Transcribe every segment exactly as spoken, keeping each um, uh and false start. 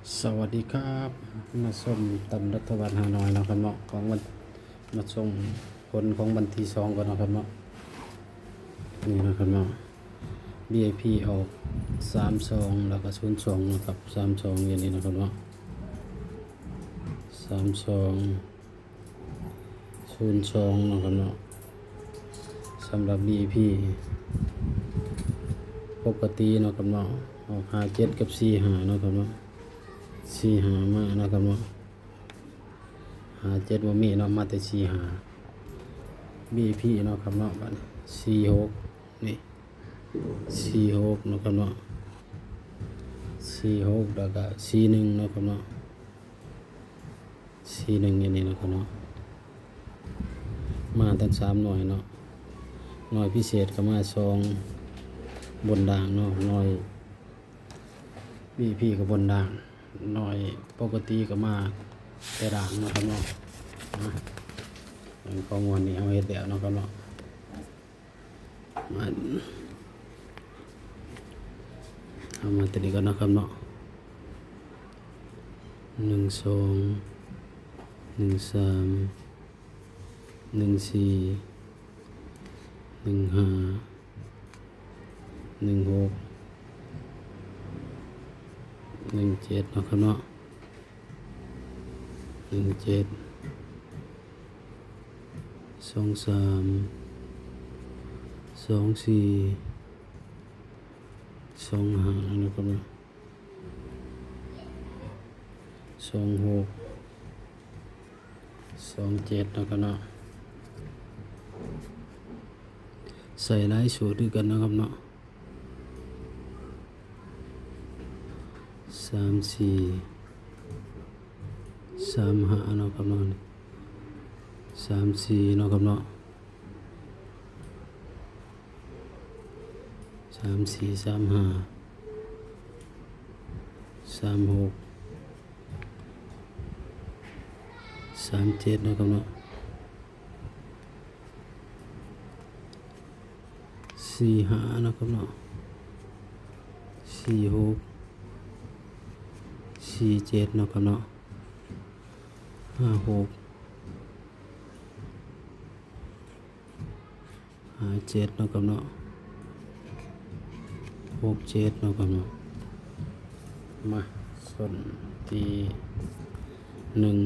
สวัสดีครับ มาชมตำรัฐบาลฮานอยนะครับเนาะ ของวัน มาชมผลของวันที่สองก่อนนะครับเนาะ นี่นะครับเนาะ วีไอพี ออกสามสอง แล้วก็ศูนย์สองนะครับ สามสอง อย่างนี้นะครับเนาะ สามสอง ศูนย์สอง เนาะครับเนาะ สำหรับ วีไอพี ปกติเนาะครับเนาะ ออกห้าเจ็ดกับสี่ห้า เนาะครับเนาะ สี่ห้า มาเนาะครับเนาะ ห้าเจ็ดบ่มีเนาะ มาแต่สี่ห้า วีไอพี เนาะครับเนาะ บัดนี้ สี่หก นี่ สี่หก เนาะครับเนาะ สี่หก แล้วก็ สี่หนึ่ง เนาะครับเนาะ สี่หนึ่ง อย่างนี้เนาะครับเนาะ มาตั้งสามหน่วยเนาะ หน่วยพิเศษก็มาสอง บนล่างเนาะ หน่วย วีไอพี ก็บนล่าง หน่วยปกติก็มาแต่ล่างเนาะครับเนาะ นะ อันของงวดนี้เอาเฮ็ดแล้วเนาะครับเนาะ มา เอามาตัวนี้ก่อนนะครับเนาะ หนึ่งสอง หนึ่งสาม หนึ่งสี่ หนึ่งห้า หนึ่งหก หนึ่งเจ็ด เนาะครับเนาะ หนึ่งเจ็ด สองสาม สองสี่ สองห้า นะครับเนาะ สองหก สองเจ็ด นะครับเนาะ ใส่หลายสูตรคือกันนะครับเนาะ สามสี่ สามห้า เนาะครับเนาะ สามสี่ เนาะครับเนาะ สามสี่ สามห้า สามหก สามเจ็ด เนาะครับเนาะ สี่ห้า เนาะครับเนาะ สี่หก สี่เจ็ด เนาะครับเนาะ ห้าหก ห้าเจ็ด เนาะครับเนาะ หกเจ็ด เนาะครับเนาะ มา ส่วนที่หนึ่ง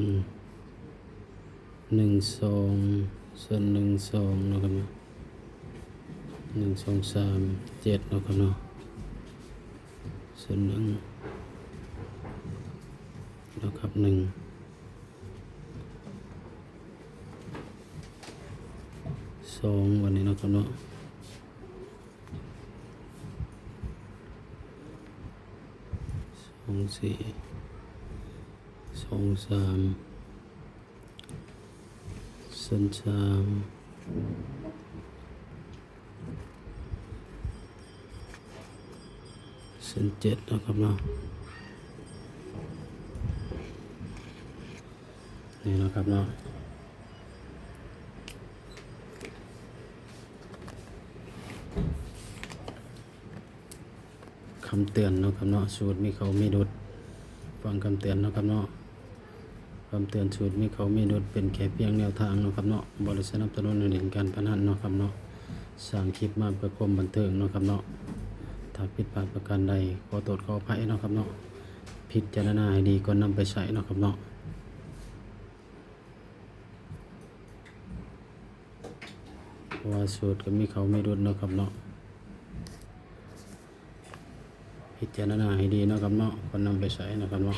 หนึ่งสอง ส่วนหนึ่งสอง เนาะครับเนาะ หนึ่งสองสามเจ็ด เนาะครับเนาะ ส่วนหนึ่ง เนาะครับ หนึ่ง สอง วันนี้เนาะครับเนาะ สองสี่ สองสาม ศูนย์สาม ศูนย์เจ็ด นะครับเนาะ นี่นะครับเนาะ คำเตือนเนาะครับเนาะ สูตรมีเข้ามีหลุด ฟังคำเตือนเนาะครับเนาะ คำเตือน สูตรมีเข้ามีหลุด เป็นแค่เพียงแนวทางเนาะครับเนาะ บ่ได้สนับสนุนให้เล่นการพนันเนาะครับเนาะ สร้างคลิปมาเพื่อความบันเทิงเนาะครับเนาะ ถ้าผิดพลาดประการใด ขอโทษขออภัยเนาะครับเนาะ พิจารณาให้ดีก่อนนำไปใช้เนาะครับเนาะ เพราะว่าสูตรก็มีเข้ามีหลุดเนาะครับเนาะ พิจารณาให้ดีเนาะครับเนาะ ก่อนนำไปใช้เนาะครับเนาะ